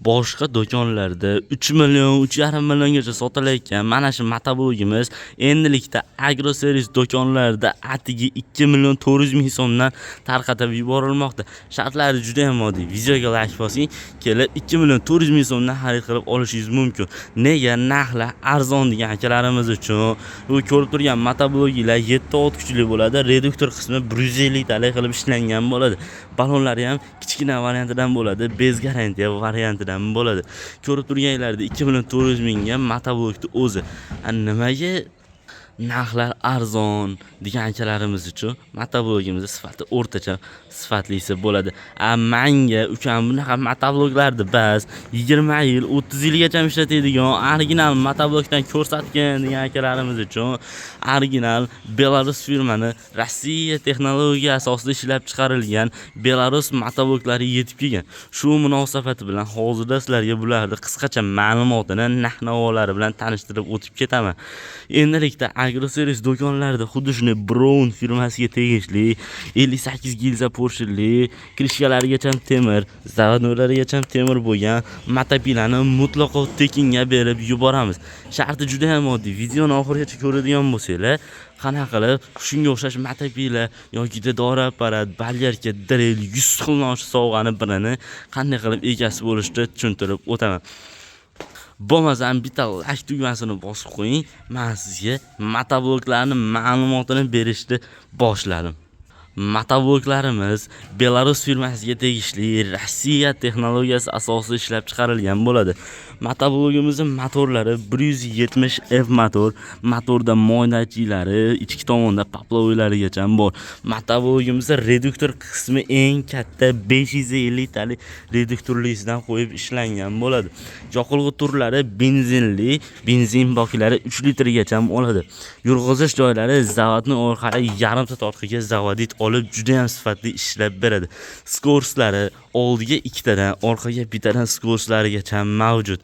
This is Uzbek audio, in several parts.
Boshqa do'konlarda 3 million, 3,5 milliongacha sotilayotgan mana shu motoblogimiz endilikda Agroservis do'konlarida atigi 2 million 400 ming so'mdan tarqatib yuborilmoqda. Shartlari juda ham oddiy. Videoga like bosing, kelib 2 million 400 ming so'mdan xarid qilib olishingiz mumkin. Nega narxlar arzon degan akalarimiz uchun bu ko'rib turgan motobloglar 7 ot kuchli bo'ladi. Reduktor qismi 150 talik qilib ishlangan bo'ladi. Ballonlari ham kichkina variantidan bo'ladi, без garantiya variantidan bo'ladi. Ko'rib turganinglardek 2 million 400 mingga motoblokni o'zi. Nimaga narxlar arzon degan akalarimiz uchun motoblogimizni sifati o'rtacha sifatlisi bo'ladi. Manga ukam bunaqa motobloglarni bas 20 yil, 30 yilgacha ishlatadigan original motoblokdan ko'rsatgin degan akalarimiz uchun original Belarus firmani Rossiya texnologiya asosida ishlab chiqarilgan Belarus motobloklari yetib kelgan. Shu munosabati bilan hozirda sizlarga bularni qisqacha ma'lumotini narx-navolari bilan tanishtirib o'tib ketaman. Endilikda Agroservis do'konlarida xuddi shunday Brown firmasiga tegishli 58 gilza porshinli, krishkalarigacha temir, zavodnoylarigacha temir bo'lgan motopilani mutlaqo tekinga berib yuboramiz. Sharti juda ham oddiy. Videoni oxirigacha ko'radigan bo'lsanglar, qanaqa qilib shunga o'xshash motopila yoki dori apparat, balyarka, drel 100 xildan oshiq sovg'ani birini qanday qilib egasi bo'lishni tushuntirib o'taman. Bo'lmasam bitta like tugmasini bosib qo'ying. Men sizga motobloklarning ma'lumotini berishni boshladim. Motobloklarimiz Belarus firmasiga tegishli Rossiya texnologiyasi asosida ishlab chiqarilgan bo'ladi. Motoblogimizning motorlari 170 F motor, motorda moynachilari, ichki tomonda poplovilarigacha bor. Motoblogimizda reduktor qismi eng katta 550 talik reduktorlisidan qo'yib ishlangan bo'ladi. Yoqilg'i turlari benzinli, benzin boklari 3 litrgacha oladi. Yurg'izish joylari zavodni orqali yarimta tortqiga zavodit olib juda ham sifatli ishlab beradi. Skorslari oldiga ikkitadan, orqaga bittadan skorslarigacha mavjud.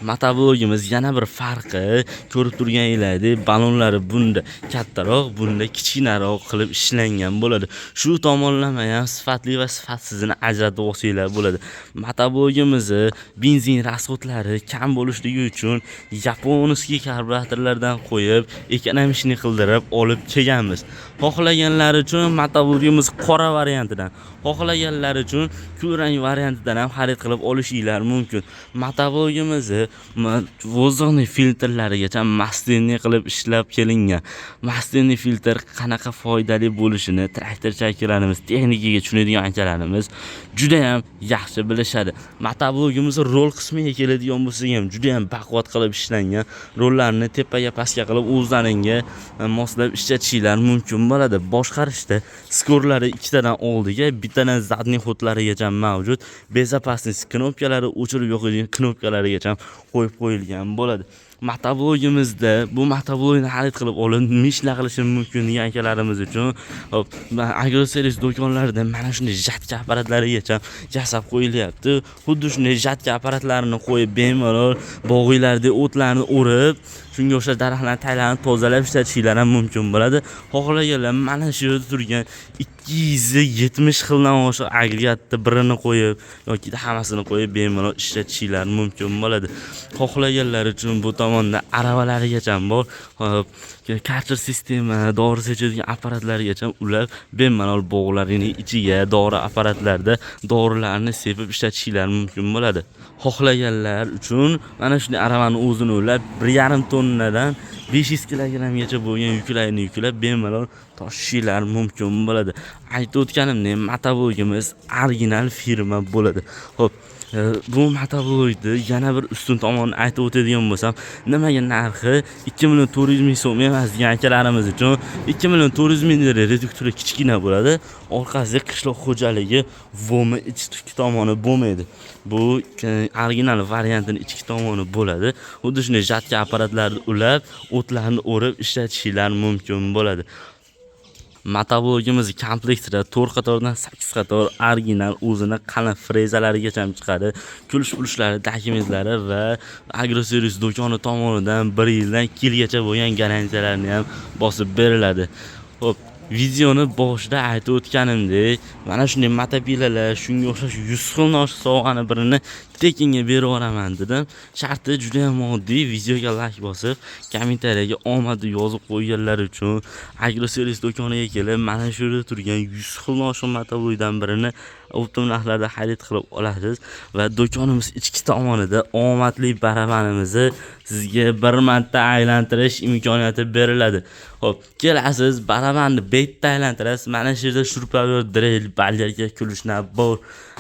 Motoblogimiz yana bir farqi ko'rib turganinglardek ballonlari bunda kattaroq, bunda kichkinaroq qilib ishlangan bo'ladi. Shu tomonlama ham sifatli va sifatsizini ajratib olsanglar bo'ladi. Motoblogimizni benzin rasxodlari kam bo'lishligi uchun японский karburatorlardan qo'yib, ekonomичный qildirib olib kelganmiz. Xohlaganlar uchun motoblogimiz qora variantidan, xohlaganlar uchun kulrang variantidan ham xarid qilib olishinglar mumkin. Motoblogimizni воздухный filtrlarigacha масляный qilib ishlab kelingan. Масляный filtr qanaqa foydali bo'lishini traktorchi akalarimiz, texnikaga tushunadigan akalarimiz juda ham yaxshi bilishadi. Motoblogimizni rol qismiga keladigan bo'lsak ham juda ham baquvvat qilib ishlangan. Rollarni tepaga pastga qilib o'zlaringga moslab ishlatishinglar mumkin bo'ladi. Boshqarishda skorlari ikkitadan oldiga, bittadan задний xodlarigacha mavjud. Безопасность knopkalari, o'chirib yoqadigan knopkalarigacha qo'yib qo'yilgan bo'ladi. Motoblogimizda bu motoblogni xarid qilib olib nima qilishim mumkin degan akalarimiz uchun hop, Agroservis do'konlarida mana shunday жатка apparatlarigacha yasab qo'yilyapti. Xuddi shunday жатка apparatlarini qo'yib bemalol bog'inglarda o'tlarni o'rib, shunga o'xshash daraxtlarni taglarini tozalab ishlatishinglar ham mumkin bo'ladi. Xohlaganlar mana shu yerda turgan 270 xildan oshiq agregatni birini qo'yib yoki hammasini qo'yib bemalol ishlatishinglar mumkin bo'ladi. Xohlaganlar uchun bu tomonda aravalargacha bor. Hop, karcher sistema, dori sechadigan apparatlargacha ulab bemalol bog'laringning ichiga dori apparatlarda dorilarni sepib ishlatishinglar mumkin bo'ladi. Xohlaganlar uchun mana shunday aravani o'zini ulab 1,5 tonnadan 500 kilogrammgacha bo'lgan yuklarni yuklab bemalol tashishinglar mumkin bo'ladi. Aytib o'tganimdek, motoblogimiz original firma bo'ladi. Xo'p, bu motoblogni yana bir ustun tomonini aytib o'tadigan bo'lsam, nimaga narxi 2 million 400 ming so'm emas degan akalarimiz uchun 2 million 400 ming reduktori kichkina bo'ladi. Orqasida qishloq xo'jaligi vomi ichki tomoni bo'lmaydi. Bu original variantini ichki tomoni bo'ladi. Xuddi shunday жатка apparatlarni ulab, o'tlarni o'rib ishlatishinglar mumkin bo'ladi. Motoblogimiz komplektida 4 qatordan 8 qator original o'zini qalin frezalarigacha chiqadi. Kulish pulishlari, dokumentlari va Agroservis do'koni tomonidan 1 yildan 2 yilgacha bo'lgan garantiyalarni ham bosib beriladi. Xo'p, Videoni boshida aytib o'tganimdek, mana shunday motopilalar, shunga o'xshash 100 xil oshiq sovg'ani birini tekinga berib yuboraman dedim. Sharti juda ham oddiy: videoga like bosib, kommentariyaga omad yozib qo'yganlar uchun Agroservis do'koniga kelib, mana shu yerda turgan 100 xil oshiq motoblokdan birini оптом narxlarda xarid qilib olasiz va do'konimiz ichki tomonida omadli barabanimizni sizga bir marta aylantirish imkoniyati beriladi. Xo'p, kelasiz, barabanni betda aylantirasiz. Mana shu yerda шуруповёрт, дрель, болгарка, ключ набор,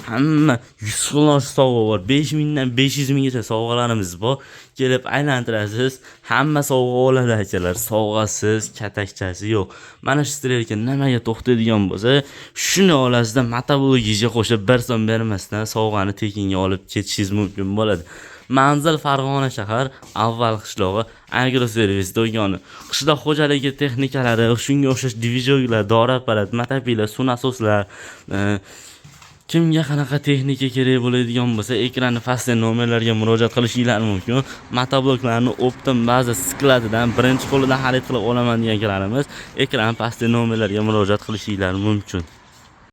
hamma 100 xil oshiq sovg'a bor. 5000 dan 500 minggacha sovg'alarimiz bor. Kelib aylantirasiz, hamma sovg'a oladi akalar. Sovg'asiz, katakchasi yo'q. Mana shu стрелка nimaga to'xtaydigan bo'lsa, shuni olasizda, motoblogingizga qo'shib 1 so'm bermasdan sovg'ani tekinga olib ketishingiz mumkin bo'ladi. Manzil: Farg'ona shahar, Avval qishlog'i, Agroservis do'koni. Qishloq xo'jaligi texnikalari, shunga o'xshash движок lar, dori apparat, motopila, suv nasoslar, kimga qanaqa texnika kerak bo'ladigan bo'lsa, ekranni pastdagi nomerlarga murojaat qilishinglar mumkin. Motobloklarni оптом baza склад idan birinchi qo'lidan xarid qilib olaman degan akalarimiz ekran pastdagi nomerlarga murojaat qilishinglar mumkin.